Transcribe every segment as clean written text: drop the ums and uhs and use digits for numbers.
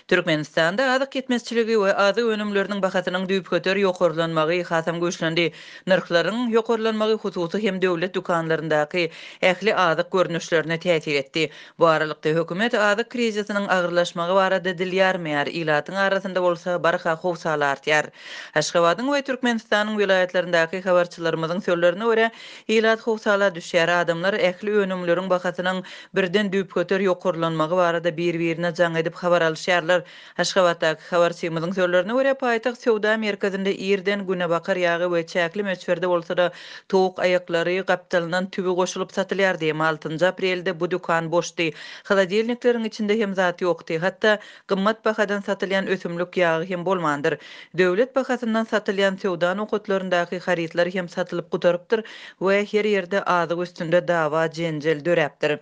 Türkmenistanda azyk ýetmezçiligi we azyk önümleriniň bahasynyň düýpgöter ýokarlanmagy hasam güýçlendi. Nyrhlaryň ýokarlanmagy hususy hem döwlet dükanlaryndaky ähli azyk görnüşlerine täsir etdi. Bu aralykda, hökümet azyk krizisiniň agyrlaşmagy barada dil ýarmaýar, ilatyň arasynda bolsa barha howsala artýar. Aşgabadyň we Türkmenistanyň welaýatlaryndaky habarçylarymyzyň sözlerine görä, ilat howsala düşýär, adamlar ähli önümleriň bahasynyň birden düýpgöter ýokarlanmagy barada bir-birine jaň edip habar alyşýarlar. Aşgabatdaky habarçymyzyň sözlerine görä, paýtagt söwda merkezinde irden günebakar ýagy we çäkli möçberde bolsa-da, towuk aýaklary gapdalyndan tüwi goşulyp satylýardy. Emma altynjy aprelde bu dükan boşdy. Holodilnikleriň içinde hem zat ýokdy. Hatda Gymmat bahadan satylýan ösümlik ýagy hem bolmandyr. Döwlet bahasyndan satylýan söwda nokatlaryndaky harytlar hem satylyp gutarypdyr we her ýerde azyk üstünde dawa-jenjel döräpdir.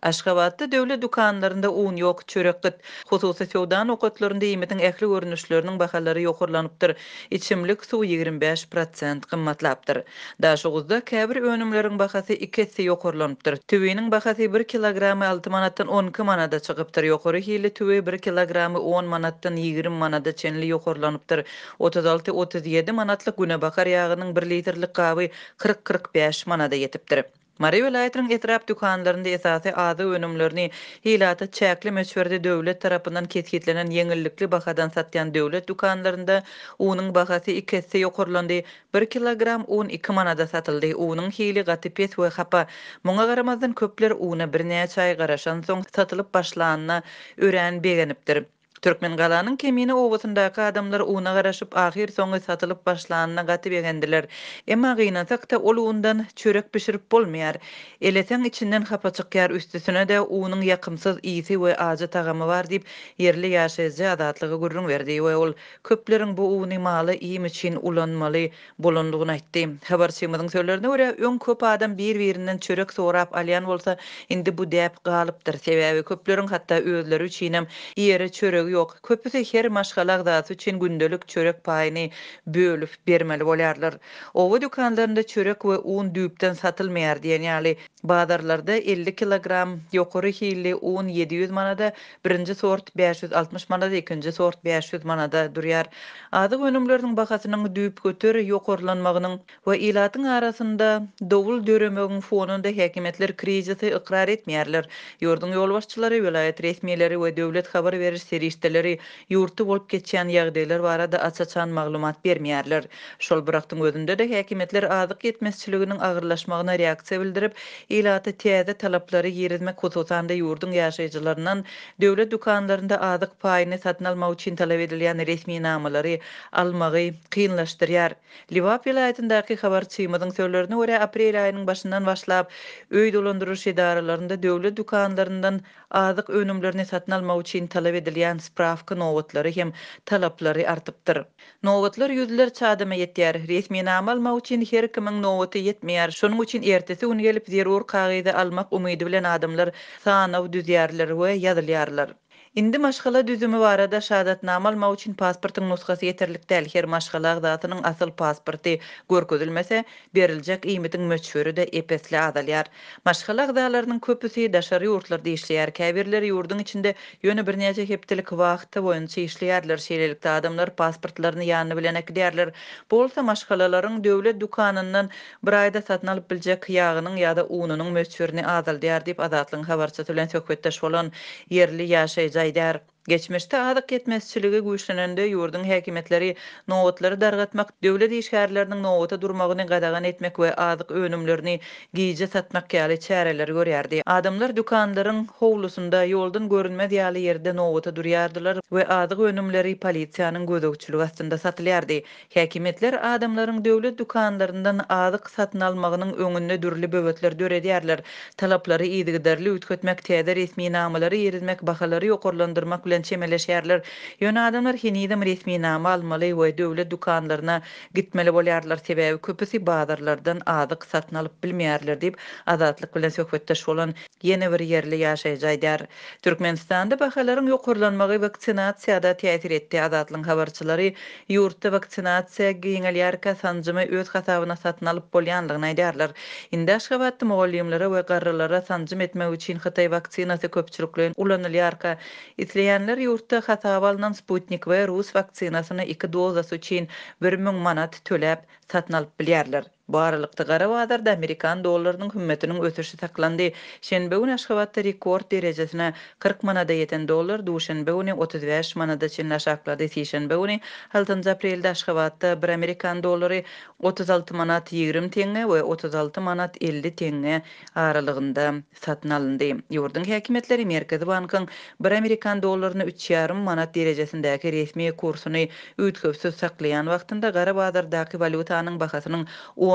Aşgabatda döwlet dükanlarynda un ýok, çörek gyt. Hususy söwda nokatlarynda iýmitiň ähli görnüşleriniň bahalary ýokarlanypdyr. Içimlik suw 25 prosent gymmatlapdyr. Daşoguzda käbir önümleriň bahasy iki esse ýokarlanypdyr. Tüwiniň bahasy bir kilogramy alty manatdan 12 manada çykypdyr. Ýokary hilli tüwi bir kilogramy on manatdan 20 manada çenli ýokarlanypdyr. 36, 37 manatlyk günebakar ýagynyň bir litrlik gaby kyrk-kyrk bäş manada ýetipdir. Mary welaýatynyň etrap dükanlarynda esasy azyk önümlerini ilata çäkli möçberde döwlet tarapyndan kesgitlenen ýeňillikli bahadan satýan döwlet dükanlarynda unuň bahasy iki esse ýokarlandy. Bir kilogram un iki manada satyldy. Unuň hili gaty pes we hapa. Muňa garamazdan köpler una birnäçe aý garaşansoň satylyp başlanyna örän begenipdir. Türkmengalanyň Kemine obasyndaky adamlar una garaşyp ahyrsoňy satylyp başlanyna gaty begendiler. Emma gynansak-da ol undan çörek bişirip bolmaýar. Eleseň içinden hapa çykýar üstesine-de unuň ýakymsyz ysy we ajy tagamy bar diýip ýerli ýaşaýjy Azatlyga gürrüň berdi we ol Köpleriň bu uny mala iým üçin ulanmaly bolandygyny aýtdy. Habarçymyzyň sözlerine görä, öň köp adam bir-birinden çörek sorap alýan bolsa, indi bu däp galypdyr. Sebäbi köpleriň hatda özleri üçinem iýere çöregi ýok. Köpüsi her maşgala agzasy üçin gündelik çörek paýyny bölüp bermeli bolýarlar. Oba dükanlarynda çörek we un düýpden satylmaýar diýen ýaly. Bazarlarda 50 kilogram ýokary hilli un 700 manada, birinji sort 560 manada, ikinji sort 500 manada durýar. Azyk önümleriniň bahasynyň düýpgöter ýokarlanmagynyň we ilatyň arasynda dowul döremegiň fonunda häkimiýetler krizisi ykrar etmeýärler. Ýurduň ýolbaşçylary, welaýat resmileri we döwlet habar beriş serişdeleri ýurtda bolup geçýän ýagdaýlar barada aç-açan maglumat bermeýärler. Şol bir wagtyň özünde-de häkimiýetler azyk ýetmezçiliginiň agyrlaşmagyna reaksiýa bildirip, ilata täze talaplary girizmek, hususan-da ýurduň ýaşaýjylaryndan döwlet dükanlarynda azyk paýyny satyn almak üçin talap edilýän resminamalary almagy kynlaşdyrýar. Lebap welaýatyndaky habarçymyzyň sözlerine görä, aprel aýynyň başyndan başlap, öý dolandyryş edaralarynda döwlet dükanlaryndan Azyk önümlerini satyn almak üçin talap edilýän sprawka nobatlary hem talaplary artypdyr. Nobatlar ýüzlerçe adama ýetýär. Resminama almak üçin her kimiň nobaty ýetmeýär. Şonuň üçin ertesi gün gelip zerur kagyzy almak umydy bilen adamlar sanaw düzýärler we ýazylýarlar. Indi maşgala düzümi barada şahadatnama almak üçin pasportyň nusgasy ýeterlik däl. Her maşgala agzasynyň asyl pasporty görkezilmese, beriljek iýmitiň möçberi-de ep-esli azalýar. Maşgala agzalarynyň köpüsi daşary ýurtlarda işleýär, käbirleri ýurduň içinde ýöne birnäçe hepdelik wahta boýunça işleýärler. Şeýlelikde, adamlar pasportlaryny ýany bilen äkidýärler. Bu bolsa maşgalalaryň döwlet dükanyndan bir aýda satyn alyp biljek ýagynyň ýa-da ununyň möçberini azaldýar diýip, Azatlygyň habarçysy bilen söhbetdeş bolan ýerli ýaşaýjy aýdýar. Geçmişde azyk ýetmezçiligi güýçlenende ýurduň häkimiýetleri nobatlary dargatmak, döwlet işgärleriniň nobata durmagyny gadagan etmek we azyk önümlerini gije satmak ýaly çäreleri görýärdi. Adamlar dükanlaryň howlusynda, ýoldan görünmez ýaly ýerde nobata durýardylar we azyk önümleri polisiýanyň gözegçiligi astynda satylýardy. Häkimiýetler adamlaryň döwlet dükanlaryndan azyk satyn almagynyň öňünde dürli böwetler döredýärler. Talaplary yzygiderli üýtgetmek, täze resminamalary girizmek, bahalary ýokarlandyrmak bilen çemeleşýärler. Ýöne adamlar henizem resminama almaly we döwlet dükanlaryna gitmeli bolýarlar, sebäbi köpüsi bazarlardan azyk satyn alyp bilmeýärler diýip, Azatlyk bilen söhbetdeş bolan Ýene bir ýerli ýaşaýjy aýdýar. Türkmenistanda bahalaryň ýokarlanmagy waksinasiýa-da täsir etdi. Azatlygyň habarçylary ýurtda waksinasiýa giňelýärkä sanjymy öz hasabyna satyn alyp bolýanlygyny aýdýarlar. Indi Aşgabatda mugallymlara we garrylara sanjym etmek üçin hytaý waksinasy köpçülikleýin ulanylýarka, isleýänler. Isleýänler ýurtda hasaba alnan Sputnik V rus waksinasyny iki dozasy üçin 1000 manat töläp, satyn alyp bilýärler. Bu aralykda, gara bazarda amerikan dollarynyň hümmetiniň ösüşi saklandy. Şenbe güni Aşgabatda rekord derejesine, 40 manada ýeten dollar duşenbe güni 35 manada çenli aşaklady. Sişenbe güni, altynjy aprelde Aşgabatda bir amerikan dollary 36 manat 20 teňňe we 36 manat 50 teňňe aralygynda satyn alyndy. Ýurduň häkimiýetleri Merkezi bankyň bir amerikan dollaryny üç ýarym manat derejesindäki resmi kursuny üýtgewsiz saklaýan wagtynda gara bazardaky walýutanyň bahasynyň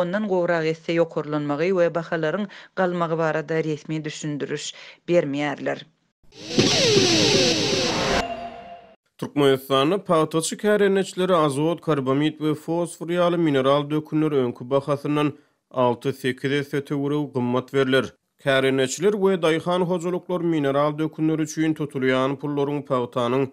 ondan gowrak esse ýokarlanmagy we bahalaryň galmagy barada resmi düşündiriş bermeýärler. Türkmenistanda pagtaçy kärendeçilere azot, karbamid we fosfor ýaly mineral dökünler öňki bahasyndan alty-sekiz esse töweregi gymmat berler. Kärendeçiler we daýhan hojalyklar mineral dökünler üçin tutulýan pullaryň pagtanyň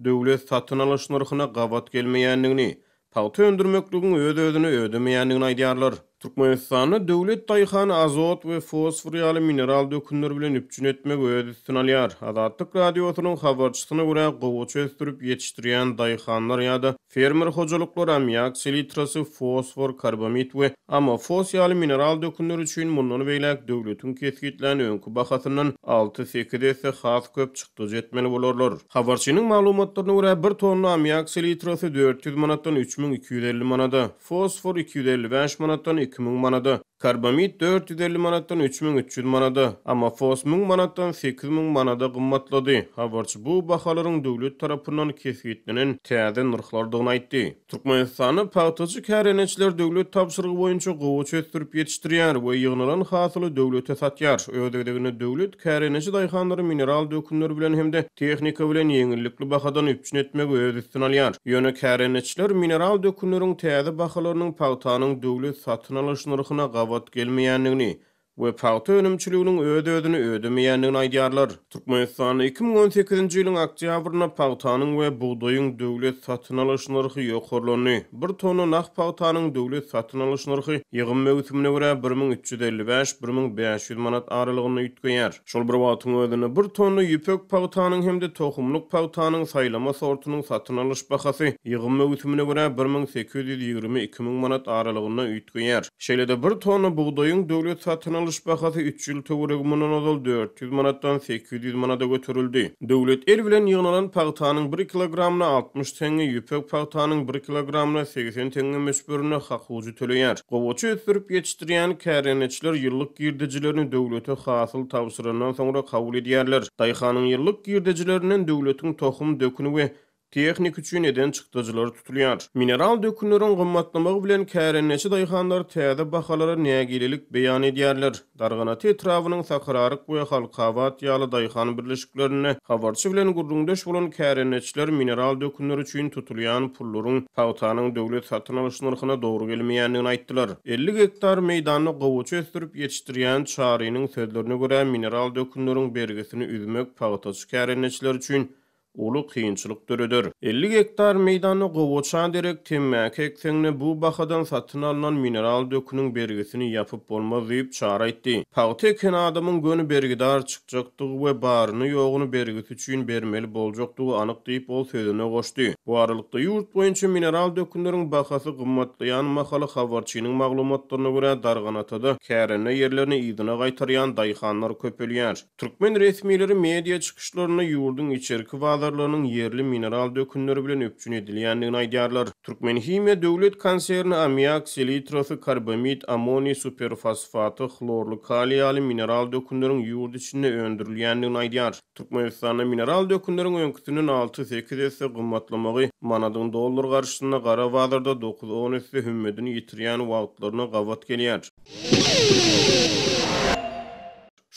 döwlet satyn alyş nyrhyna gabat gelmeýändigini, pagta öndürmekligiň öz-özüni ödemeýändigini aýdýarlar. Türkmenistanda döwlet daýhany azot we fosfor ýaly mineral dökünler bilen üpjün etmegi öz üstüne alýar. Azatlyk Radiosynyň habarçysyna görä, gowaça ösdürip ýetişdirýän daýhanlar ýa-da Fermer hojalyklary ammiak selitrasy, fosfor, karbamid we amofos ýaly mineral dökünler üçin mundan beýläk döwletiň kesgitlän öňki bahasyndan alty-sekiz esse has köp çykdajy etmeli bolarlar. Habarçynyň maglumatlaryna görä, bir tonna ammiak selitrasy 400 manatdan 3250 manada, fosfor 255 manatdan 2000 manada, Karbamid 450 manatdan 3300 manada, amofos 1000 manatdan 8000 manada gymmatlady. Habarçy bu bahalaryň döwlet tarapyndan kesgitlenen täze nyrhlardygyny aýtdy. Türkmenistanda pagtaçy kärendeçiler döwlet tabşyrygy boýunça gowaça ösdürip ýetişdirýär we ýygnalan hasyly döwlete satýar. Öz gezeginde döwlet kärendeçi daýhanlary mineral dökünler bilen hem-de tehnika bilen ýeňillikli bahadan üpjün etmegi öz üstüne alýar. Ýöne kärendeçiler mineral dökünleriň täze bahalarynyň pagtanyň döwlet satyn alyş nyrhyna gabat gelmeýändigini we pagta önümçiliginiň öz-özüni ödemeýändigini aýdýarlar. Türkmenistanda 2018-nji ýylyň oktýabrynda pagtanyň we bugdaýyň döwlet satyn alyş nyrhy ýokarlandy. Bir tonna nah pagtanyň döwlet satyn alyş nyrhy ýygym möwsümine görä 1355, 1500 manat aralygynda üýtgeýär. Şol bir wagtyň özünde, bir tonna ýüpek pagtanyň hem-de tohumlyk pagtanyň saýlama sortunyň satyn alyş bahasy ýygym möwsümine görä 1820, 2000 manat aralygynda üýtgeýär. Şeýle-de, bir tonna bugdaýyň döwlet satyn alyş bahasy üç ýyl töweregi mundan ozal 400 manatdan 800 manada göterildi. Döwlet el bilen ýygnalan pagtanyň bir kilogramyna 60 teňňe, ýüpek pagtanyň bir kilogramyna 80 teňňe möçberinde hakujy töleýär. Gowaça ösdürip ýetişdirýän kärendeçiler ýyllyk girdejilerini döwlete hasyl tabşyrandan soňra kabul edýärler. Daýhanyň ýyllyk girdejilerinden döwletiň tohum, döküni we tehnika üçin eden çykdajylary tutulýar. Mineral dökünleriň gymmatlamagy bilen kärendeçi daýhanlar täze bahalara nägilelik beýan edýärler. Darganata etrabynyň Sakararyk we Halkabat ýaly daýhan birleşiklerinde habarçy bilen gürrüňdeş bolan kärendeçiler mineral dökünler üçin tutulýan pullaryň pagtanyň döwlet satyn alyş nyrhyna dogry gelmeýändigini aýtdylar. 50 gektar meýdanda gowaça ösdürip ýetişdirýän Çarynyň sözlerine görä, mineral dökünleriň bergisini üzmek pagtaçy kärendeçiler üçin uly kynçylyk döreder. 50 gektar meýdanda gowaça derek temmäki ekseň-de, bu bahadan satyn alnan mineral döküniň bergisini ýapyp bolmaz diýip, Çary aýtdy. Pagta eken adamyň göni bergidar çykjakdygy we baryny-ýoguny bergisi üçin bermeli boljakdygy anyk diýip, ol sözüne goşdy. Bu aralykda, ýurt boýunça mineral dökünleriň bahasy gymmatlaýan mahaly, habarçynyň maglumatlaryna görä, Darganatada kärende ýerlerini yzyna gaýtarýan daýhanlar köpelýär. Türkmen resmileri media çykyşlarynda ýurduň içerki bazarlarynyň ýerli mineral dökünleri bilen üpjün edilýändigini aýdýarlar. Türkmenhimiýa döwlet konserni ammiak selitrasy, karbamid, ammoniý superfosfaty, hlorly kaliý ýaly mineral dökünleriň ýurt içinde öndürilýändigini aýdýar. Türkmenistanda mineral dökünleriň öňküsinden alty-sekiz esse gymmatlamagy manadyň dollar garşysynda gara bazarda dokuz-on esse hümmedini ýitirýän wagtlaryna gabat gelýär.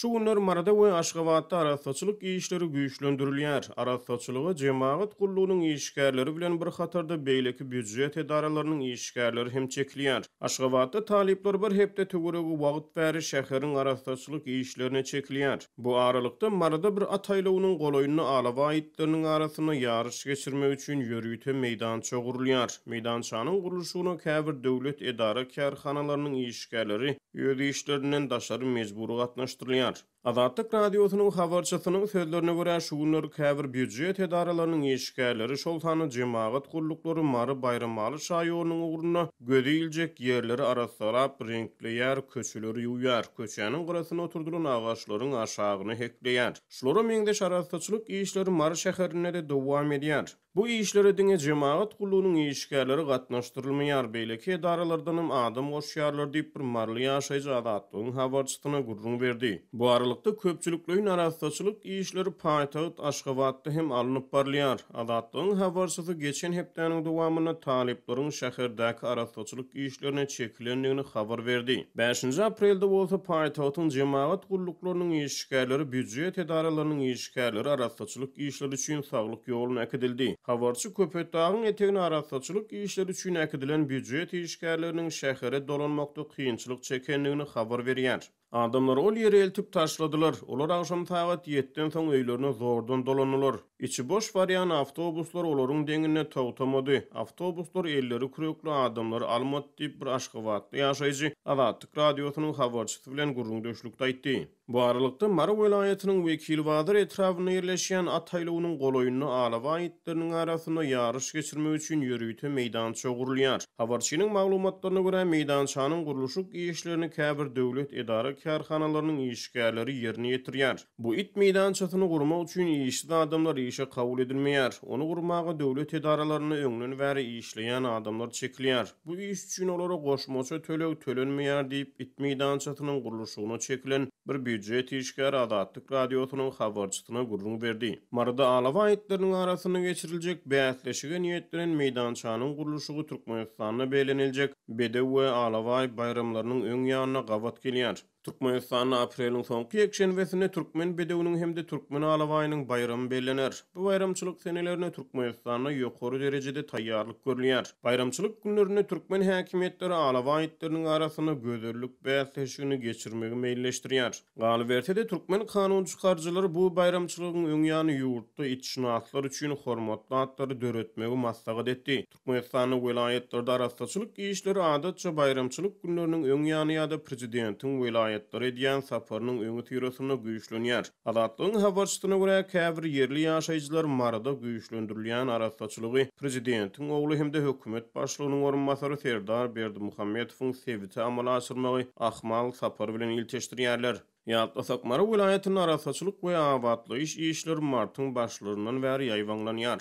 Şu günler Maryda we Aşgabatda arassaçylyk işleri güýçlendirilýär. Arassaçylyga jemagat gullugynyň işgärleri bilen bir hatarda beýleki býujet edaralarynyň işgärleri hem çekilýär. Aşgabatda talyplar bir hepde töweregi wagt bäri şäheriň arassaçylyk işlerine çekilýär. Bu aralykda, Maryda bir at aýlawynyň golaýynda alabaý itleriniň arasynda ýaryş geçirmek üçin ýörite meýdança gurulýar. Meýdançanyň gurluşygyna käbir döwlet edara-kärhanalarynyň işgärleri Öz işlerinden daşary mejbury gatnaşdyrylýar. Azatlyk Radiosynyň habarçysynyň sözlerine görä, şu günler käbir býujet edaralarynyň işgärleri, şol sanda jemagat gulluklary Mary-Baýramaly şaýolunyň ugrunda göze iljek ýerleri arassalap, reňkleýär, köçeleri ýuwýar, köçäniň gyrasynda oturdylan agaçlaryň aşagyny hekleýär. Şulara meňzeş arassaçylyk işleri Mary şäherinde-de dowam edýär. Bu işlere diňe jemagat gullugynyň işgärleri gatnaşdyrylmaýar, beýleki edaralardanam adam goşýarlar diýip, bir maryly ýaşaýjy Azatlygyň habarçysyna gürrüň berdi. Bu aralykda, köpçülikleýin arassaçylyk işleri paýtagt Aşgabatda hem alnyp barylýar. Azatlygyň habarçysy geçen hepdäniň dowamynda talyplaryň şäherdäki arassaçylyk işlerine çekilendigini habar berdi. Bäşinji aprelde bolsa paýtagtyň jemagat gulluklarynyň işgärleri býujet edaralarynyň işgärleri arassaçylyk işleri üçin saglyk ýoluna äkidildi. Habarçy Köpetdagyň etegine arassaçylyk işleri üçin äkidilen býujet işgärleriniň şähere dolanmakda kynçylyk çekendigini habar berýär. Adamlary ol ýere eltip taşladylar. Olar agşam sagat ýetden soň öýlerine zordan dolandylar. Içi boş barýan awtobuslar olaryň deňinde togtamady. Awtobuslar elleri kürekli adamlary almady diýip, bir aşgabatly ýaşaýjy Azatlyk Radiosynyň habarçysy bilen gürrüňdeşlikde aýtdy. Bu aralykda, Mary welaýatynyň Wekilbazar etrabynda ýerleşýän at aýlawynyň golaýynda alabaý itleriniň arasynda ýaryş geçirmek üçin ýörite meýdança gurulýar. Habarçynyň maglumatlaryna görä, meýdançanyň gurluşyk işlerini käbir döwlet edara-kärhanalarynyň işgärleri ýerine ýetirýär. Bu it meýdançasyny gurmak üçin işsiz adamlar işe kabul edilmeýär. Ony gurmaga döwlet edaralarynda öňden bäri işleýän adamlar çekilýär. Bu iş üçin olara goşmaça töleg tölenmeýär diýip, it meýdançasynyň gurluşygyna çekilen bir býujet işgäri Azatlyk Radiosynyň habarçysyna gürrüň berdi. Maryda alabaý itleriniň arasynda geçiriljek bäsleşige niýetlenen meýdançanyň gurluşygy Türkmenistanda belleniljek Bedew we alabaý baýramlarynyň öň ýanyna gabat gelýär. Türkmenistanda apreliň soňky ýekşenbesinde Türkmen bedewiniň hem-de türkmen alabaýynyň baýramy bellener. Bu baýramçylyk senelerine Türkmenistanda ýokary derejede taýýarlyk görülýär. Baýramçylyk günlerinde türkmen häkimiýetleri alabaý itleriniň arasynda gözellik bäsleşigini geçirmegi meýilleşdirýär. Galyberse-de, türkmen kanunçykaryjylary bu baýramçylygyň öň ýany ýurtda itşynaslar üçin hormatly atlary döretmegi maslahat etdi. Türkmenistanda welaýatlarda arassaçylyk işleri adatça baýramçylyk günleriniň öň ýany ýa-da prezidentiň welaýatlara edýän saparynyň öňüsyrasynda güýçlenýär. Azatlygyň habarçysyna görä, käbir ýerli ýaşaýjylar Maryda güýçlendirilýän arassaçylygy prezidentiň ogly hem-de hökümet başlygynyň orunbasary Serdar Berdimuhametowyň sebite amala aşyrmagy ahmal sapary bilen ilteşdirýärler. Ýatlasak, Mary welaýatynda arassaçylyk we abatlaýyş işleri martyň başlaryndan bäri ýaýbaňlanýar.